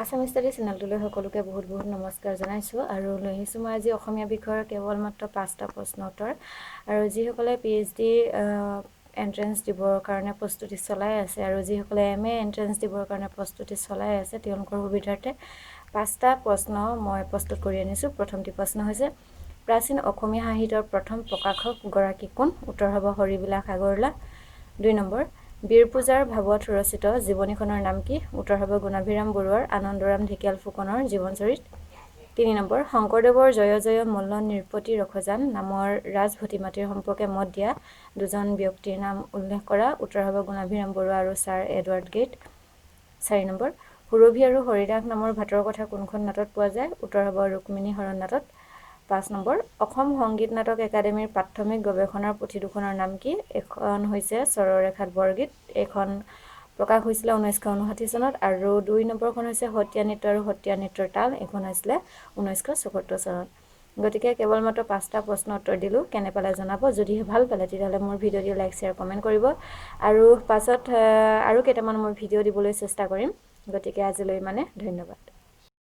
Assam study চেনেলটোলৈ সকলোকে বহুত বহুত নমস্কাৰ জনাইছোঁ আৰু লৈ আহিছোঁ মই আজি অসমীয়া বিষয়ৰ কেৱল মাত্ৰ পাঁচটা প্ৰশ্ন উত্তৰ। আৰু যিসকলে পিএইচডি এণ্ট্ৰেঞ্চ দিবৰ কাৰণে প্ৰস্তুতি চলাই আছে আৰু যিসকলে এমএ এণ্ট্ৰেঞ্চ দিবৰ কাৰণে প্ৰস্তুতি চলাই আছে, তেওঁলোকৰ সুবিধাৰ্থে পাঁচটা প্ৰশ্ন মই প্ৰস্তুত কৰি আনিছোঁ। প্ৰথমটি প্ৰশ্ন হৈছে, প্ৰাচীন অসমীয়া সাহিত্যৰ প্ৰথম প্ৰকাশকগৰাকী কোন? উত্তৰ হ'ব হৰিবিলাস আগৰৱালা। 2 নম্বৰ, বীৰ পূজাৰ ভাৱত ৰচিত জীৱনীখনৰ নাম কি? উত্তৰ হ'ব গুণাভিৰাম বৰুৱাৰ আনন্দৰাম ঢেকিয়াল ফুকনৰ জীৱন চৰিত। 3 নম্বৰ, শংকৰদেৱৰ জয় জয় মল্ল নৃপতি ৰখজান নামৰ ৰাজ ভটিমাটিৰ সম্পৰ্কে মত দিয়া দুজন ব্যক্তিৰ নাম উল্লেখ কৰা। উত্তৰ হ'ব গুণাভিৰাম বৰুৱা আৰু ছাৰ এডৱাৰ্ড গেইট। 4 নম্বৰ, সুৰভি আৰু হৰিদাস নামৰ ভাতৰ কথা কোনখন নাটত পোৱা যায়? উত্তৰ হ'ব ৰুক্মিণী হৰণ নাটত। 5 নম্বৰ, অসম সংগীত নাটক একাডেমীৰ প্ৰাথমিক গৱেষণাৰ পুথি দুখনৰ নাম কি? এখন হৈছে স্বৰৰেখাত বৰগীত, এইখন প্ৰকাশ হৈছিলে 1959 চনত, আৰু 2 নম্বৰখন হৈছে সত্ৰীয়া নৃত্য আৰু সত্ৰীয়া নৃত্যৰ তাল, এইখন হৈছিলে 1974 চনত। গতিকে কেৱল মাত্ৰ পাঁচটা প্ৰশ্ন উত্তৰ দিলোঁ, কেনে পালে জনাব। যদিহে ভাল পালে তেতিয়াহ'লে মোৰ ভিডিঅ' দি লাইক, শ্বেয়াৰ, কমেণ্ট কৰিব আৰু পাছত আৰু কেইটামান মই ভিডিঅ' দিবলৈ চেষ্টা কৰিম। গতিকে আজিলৈ মানে ধন্যবাদ।